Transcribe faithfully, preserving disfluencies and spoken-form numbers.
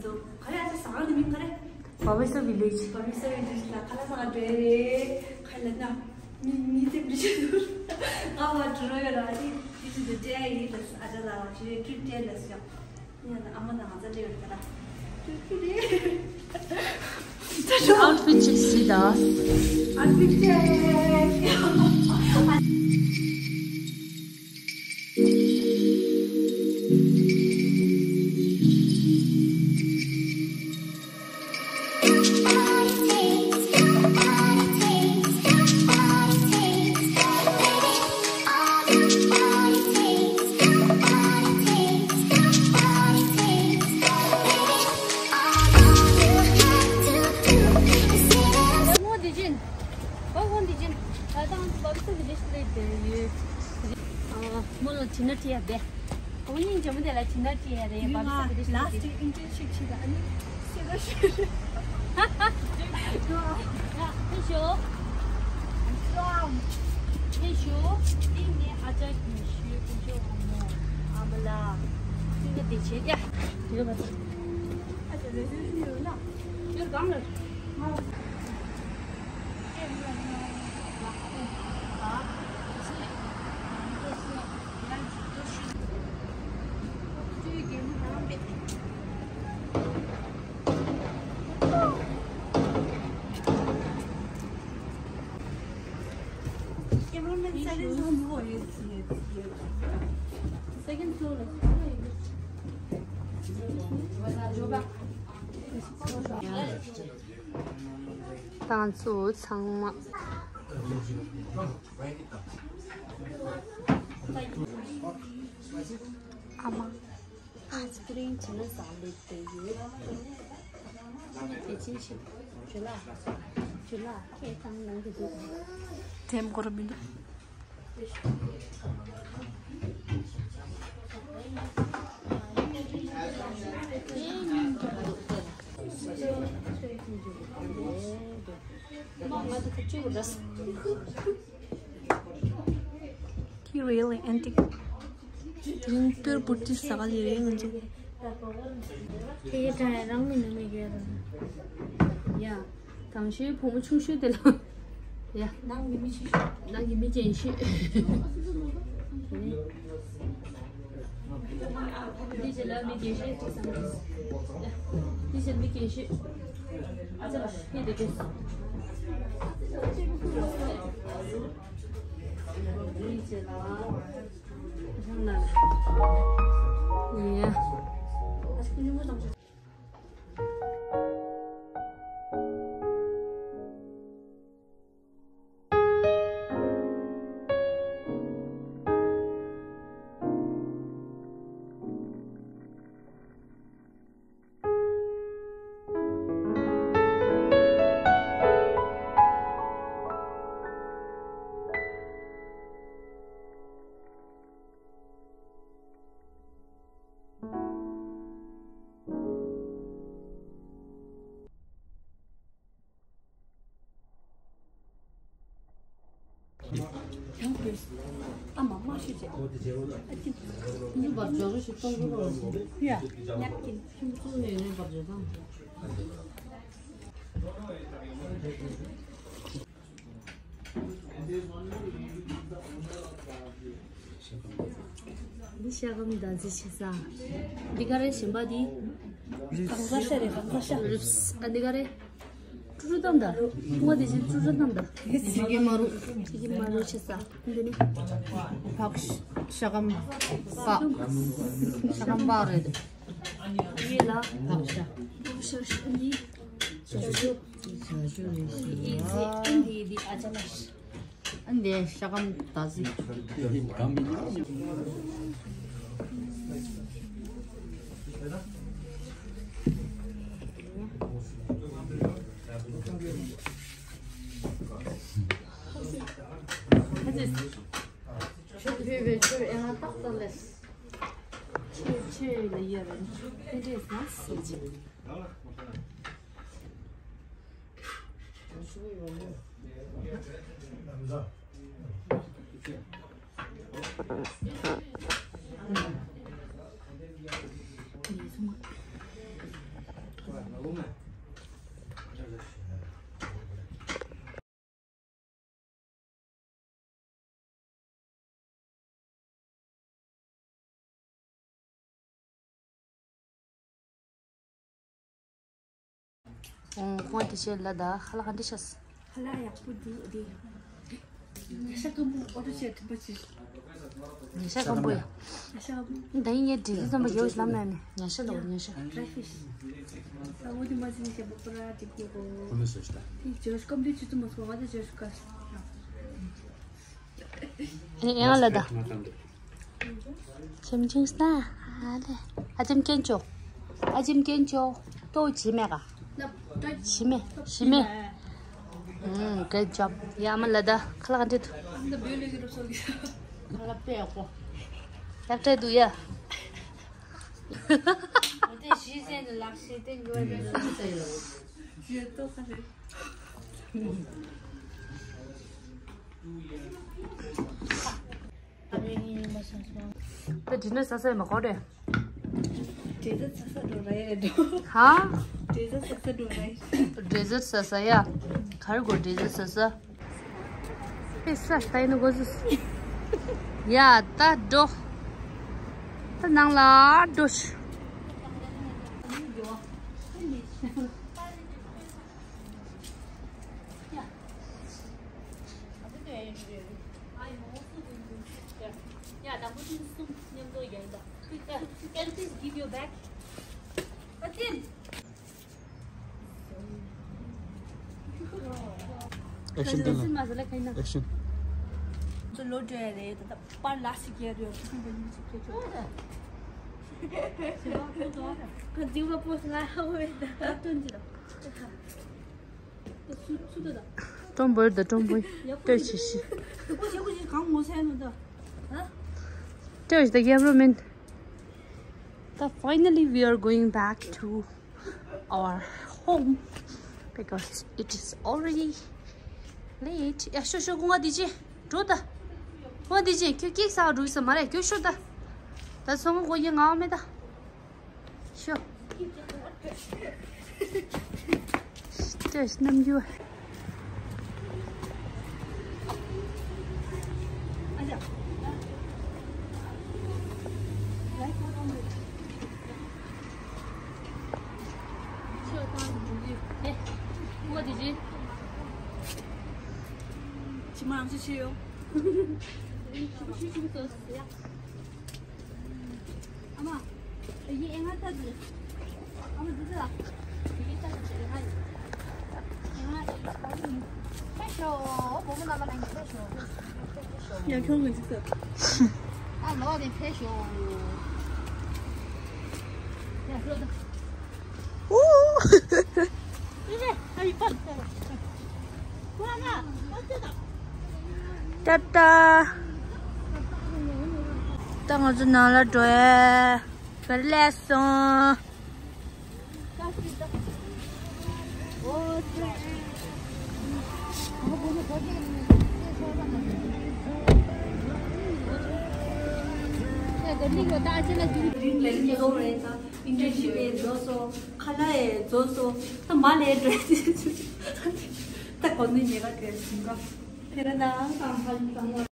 ག་རེ་ཨ་ཅག་ཟ་ཁང་དེ་མིང་ག་རེ། Babisa Village། Babisa Village ལ་ཁ་ལག་ཟ་ཁང་འགྲོ་ཡ་རེད། ཁ་ལག་ན་མི་མི་དེ་འདྲ་ཞིག་འདུག་ང་བ་འགྲོ་རོགས་ཡོད་ར། ཨ་ཅག་ཅི་ཅི་འདུག་སྤྲད་ཡ་ཡིན་ལ། ཨ་ཅག་ལ་ཅི་རེད་ཅི་སྤྲད་ལ་ཟེར། ཡང་ཨ་མ་ན་ང་ཚ་སྤྲད་ཡོད་ར། ཅི་ཅི་རེད། Outfit check see the outfit check. ཨ། མོ་ལ་དྲི་ན་དྲི་ཡ་བས། ཨོ་སྙིང་རྗེ་མོ་དེ་ལ་དྲི་ན་དྲི་ཡ་རེད། ཡུལ་ང་ལ་སྟིག་ཨིན་ཊརན་ཤིབ་ཞིག་ལ་ཨ་ནི་སེ་ར་ཤི་རེད། ཡ་ཕེབས་ཤོག་ཕེབས་ཤོག་སྟིང་ནས་ཨ་ཅག་གི་ཤོད་ཕེབས་ཤོག་ཨ་མོ་ཨ་མ་ལ་སྟིང་ནས་བདེ་ཆེན་ཡ། ཡོད་པ་ཚོ། ཨ་ཅག་རེ་ཟུང་ཞིག་ཡོད་ན། ཡོད་གང་ལ། དང་ཚུ་ཚང་མ། ཨ་མ། ཨ་ཙི་ཀི་རིང་བྱས་ན་ཟ་ལེ་དེ་ཡོད། དེ་ཕྱིན་ཆད་ཇུ་ལ། ཇུ་ལ་ཁྱེད་ཚང་ནང་གི་འདུག་དེམ་སྐོར་མི་འདུག He really antique. དེ་རིང་པེར་བུ་ཏི་ཟ་ག་ལེ་རེད་ང་ཚོ། དེ་གའི་དྲ་ཡ་རང་མི་ནུ་མི་གས་རང་། ཡ། དང་ཤོས་བུ་མོ་ཆུང་ཤོས་དེ་ལ། ཡ། ནང་གི་མི་ཆེ་ཤོས། ནང་གི་མི་ཆེན་ཤོས། དེ་ནས། འདི་བྱས་ལ་མི་རྒན་ཤོས་ཅིག་བསམ་གྱི། འདི་བྱས་མི་རྒན་ཤོས། ཨ་ཙི་ལ་ཕྱེ་དེ་དགོས། འདི་བྱས་ལ། རང་ལ། ཡ། ཡང་དགོས། ཨ་མ་མ་ཤི་བྱས། ཨ་ཅི། ཉིན་པར་འཇོག་རོགས་ཞིག་གཏོང་དགོས་པ་ཞིག་ཡ། ཉག་གིན། ཁྱིམ་ཚང་ནས་ཉིན་པར་འཇོག་དང་། འདི་ཤ་སྐམ་ཟླ་ཚེས་ཆེ་ས། འདི་ག་རེ་གཞན་པ་འདི། གང་ཟག་ཤ་རེད་གང་ཟག་ཤ། རིབས། ཨ་འདི་ག་རེ། ཀྲུ་ཀྲུ་བཏང་ད། ང་དེ་བཞིན་ཀྲུ་ཀྲུ་བཏང་ད། ཡེ་ཙི་གི་མ་རུ། ཙི་གི་མ་རུ་ཆེ་ས། འདི་ནི། ཕག་ཤ་སྐམ་པགས། ཤ་སྐམ་པགས་རེད། ཡེ་ལ། ཕག་ཤ། ཕག་ཤ་ཤ་འདི། ཞ་ཞུ། ཞ་ཞུ་རེད་ཤི། ཨི་ཙི་ཨ་འདི་འདི་ཨ་ཅག་ལ། ཨ་འདི་ཤ་སྐམ་ད་ཟི། ཁྱོད་བོད་པའི་ཆོས་ཨེ་ང་ཏག་ཏག་ལས། ཆོས་ཆོས་ལ་ཡོད་རེད། དེ་འདྲས་ཟ་ཟེར་ཅིག་ཨོ་ཁོང་དེ་བྱས་ལ་ད་ཁ་ལག་ག་འདྲ་ཤག་ཁ་ལག་ཡག་པོ་འདུག་དེ། ཉ་ཤ་སྐམ་པོ་ཨོ་ཏོ་བྱས་དྲན་པ་ཆེ། ཉ་ཤ་སྐམ་པོ་ཡ། ཉ་ཤ་སྐམ་པོ། ད་ཡིན་ངས་འབྲི་རྩིས་ཙམ་པ་རྒྱག་ལམ་ན་ནི་ཉ་ཤ་ལ་ཉ་ཤ། ཌ་རའི་ཕིཤ། ས་འོ་དེ་མ་ཟིན་ཞེ་པོ་པ་ར་དེ་གོ་གོ། ཁོ་མོ་སོ་ཤ་ད། དེ་ཇོ་ཤུ་སྐམ་དུས་ཆུ་ཚོད་མ་སོང་ང་ད་ཇོ་ཤུ་ཀ། ཨེ་ཡང་ལ་ད། ཁྱིམ་ཆུང་ས་ཨ་ལེ། ཨ་ཅིམ་ཀེན་ཅོ། ཨ་ཅིམ་ཀེན་ཅོ། ཏོ་ཇི་མེ་ག་ཇི་མེ་ཇི་མེ། ཨུམ། Good job. ཡ་མ་ལ་ད་ཁ་ལག་འདྲེད། ཁ་ལག་པེ་གོ། ཡག་ཏྲེ་དུ་ཡ། ད་འདི་ནས་ས་ས་མ་གོ་རེད། འདྲེ་ས་ས་འགྲོ་ར་ཡ་རེད་འགྲོ། ཧ། འདྲེ་ས་ས་ས་འགྲོ་ར་ཡ། འདྲེ་ས་ས་ས་ཡ། གར་གོ་འདྲེ་ས་ས་ས། ཨེ་ས་ལྟ་ཡིན་ན་གོ་ཟིག་ཡ་ད་འགྲོ། ད་ནང་ལ་འགྲོ་ཤི། Action. Action. ཚོ་ལོ་བགྲོད་ཡ་རེད་ད་ལྟ་པར་ལ་ཞིག་རྒྱག་རེད། ཁ་འཛིང་བ་པོ་སུ་ལ་ཧ་བོ་ཡ་ད་ལྟ་སྟོན་གྱི་ར། Don't worry, don't worry. ལྟོས་ཤིག་ཤིག་ལྟོས་ཤིག་ད་ག་རུ་མིན། ད་finally we are going back to our home because it is already late. ཡ་ཤོ་ཤོ་ཁོང་ང་འདི་ཅི་འགྲོ་ད། ཁོང་ང་འདི་ཅི་ཁྱོད་ཀིག་ས་འགྲོ་ས་མ་རེད། ཁྱོད་ཤོ་ད། ད་སོང་ང་ཁོ་ཡི་ངའོ་མེད་ད། ཤོ། ལྟོས་ཤིག་རྣམ་འགྱུར། ཕྱི་མ་རང་ཚོ་ཕྱི་ཡོང་། ཨ་མ། ཡི་ཨེ་ང་ལྟ་དུས། ཨ་མ་འདི་ཚོ་ལ། ཡི་ལྟ་དུས་ཨེ་ང་ཡི། ཨེ་ང་ཡི་ཕེབས་ཤོག་བུ་མོ་རྣམ་པ་ལྷན་རྒྱས་ཕེབས་ཤོག་ཕེབས་ཤོག་ཡ་ཁྱོད་ངོ་ཅི་ཟེར། ཨ་ལོ་ནས་ཕེབས་ཤོག་ཡ་ལོ་ད། ཨུ། ཏ་ཏ། ད་ང་ཚོ་ནང་ལ་འགྲོ་ཡ། བར་ལས་སོང་། ཨིན་ཊརན་ཤིབ་ཡང་རྫོགས་སོང་། ཁ་ལག་ཡང་རྫོགས་སོང་། ད་མ་ལས་འགྲོ་ཡ། ད་གོ་ནི་ཉེ་ག་དེ་ཟིན་ག་དེ་ར་ན།